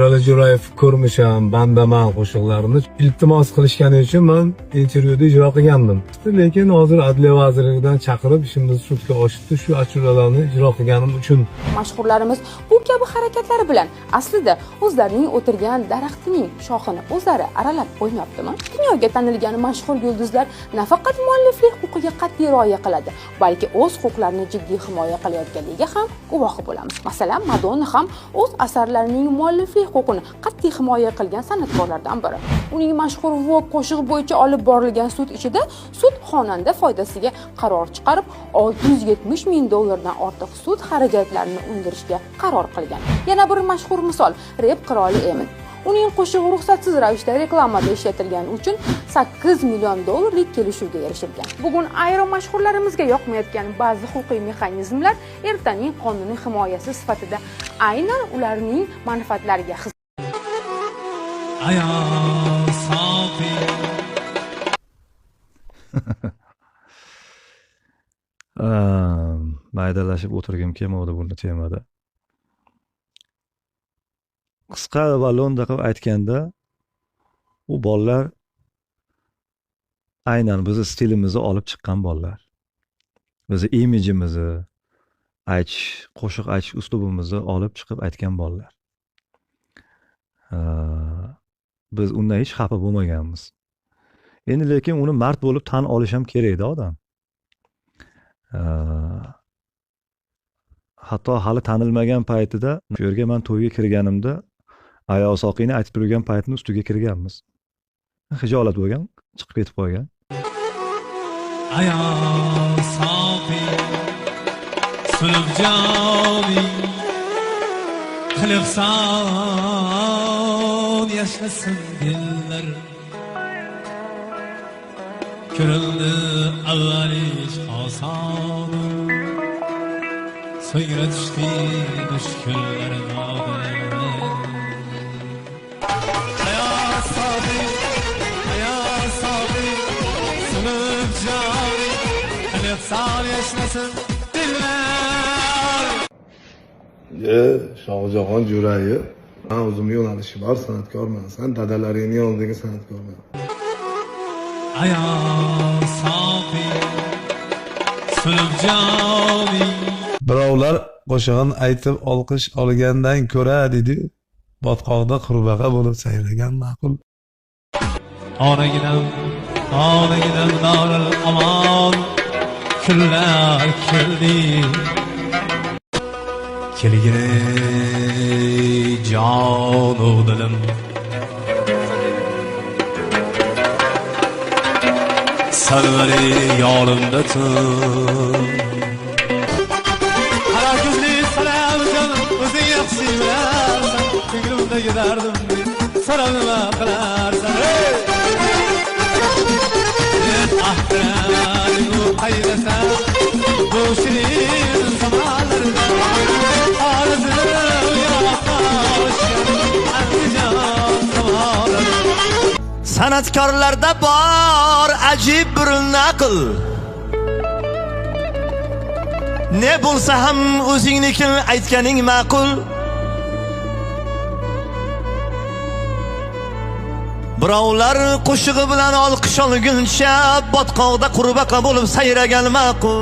Sherali Jo'rayev "Ko'rmisham", "Bandaman" qo'shiqlarini iltimos qilishgani uchun man intervyuda ijro qilgandim. Lekin hozir Adliya vazirligidan chaqirib, ishimizni sudga oshibdi shu ashulalarni ijro qilganim uchun. Mashhurlarimiz bu kabi harakatlari bilan aslida o'zlarining o'tirgan daraxtining shoxini o'zlari aralab qo'ymayaptimi? Dunyoga tanilgan mashhur yulduzlar nafaqat mualliflik huquqiga qat'iy rioya qiladi, balki o'z huquqlarini jiddiy himoya qilayotganligiga ham guvohi bo'lamiz. Masalan, Madonna ham o'z asarlarining mualliflik huquqini qat'iy himoya qilgan san'atkorlardan biri. Uning mashhur "Vogue" qo'shig'i bo'yicha olib borilgan sud ishida sud xonanda foydasiga qaror chiqarib, 670 ming dollardan ortiq sud xarajatlarini undirishga qaror qilgan. Yana bir mashhur misol: rep qiroli Eminem. Uning qo'shig'i ruxsatsiz ravishda reklamada ishlatilgani uchun 8 million dollarlik kelishuvga erishilgan. Bugun ayrim mashhurlarimizga yoqmayotgan ba'zi huquqiy mexanizmlar ertaning qonuniy himoyasi sifatida aynan ularning manfaatlariga Aya soqi. Maydalashib o'tirgim kelmadi buni temada. Qisqa va lo'nda qilib aytganda, u bolalar aynan bizni stilimizni olib chiqqan bolalar. Bizni imijimizni, aytish, qo'shiq aytish uslubimizni olib chiqib aytgan bolalar. Biz undan hech xafa bo'lmaganmiz. Endi lekin uni mard bo'lib tan olish ham kerakda odam. Hatto hali tanilmagan paytida shu yerga man to'yga kirganimda Ayo Soqiyni aytib turgan paytni ustiga kirganmiz. Xijolat bo'lgan, chiqib ketib qolgan. Aya soqi, sulib joni qilibsan, yashasin dillar. Ko'rildi avval ish oson, so'ngra tushdi mushkullar nodir. Aya soqi, aya soqi, sulib joni qilibsan, yashasin dillar. E, Shohjahon Jo'rayev, man o'zimni yo'nalishi bor san'atkorman. San dadalaringni yonidagi san'atkorman. Aya soqi, sulib joni. Birovlar qo'shig'ini aytib olqish olgandan ko'ra, deydi, botqoqda qurbaqa bo'lib sayragan ma'qul. Onaginam, onaginam, doril omon kunlar keldi. Kelgin ey jonu dilim, sarvari yonimda tun. Qara ko'zli salamjon, o'zing yaxshi bilarsan, ko'nglimdagi dardimni so'rab nima qilarsan, hey! Ah, qaydasan bu shirin samolarda, orzum yiroqqa Andijon samolarda. San'atkorlarda bor ajib bir naql. Ne bo'lsa ham o'zingnikini aytganing ma'qul. Birovlar qo'shig'i bilan olqish olguncha botqoqda qurbaqa bo'lib sayragan ma'qul.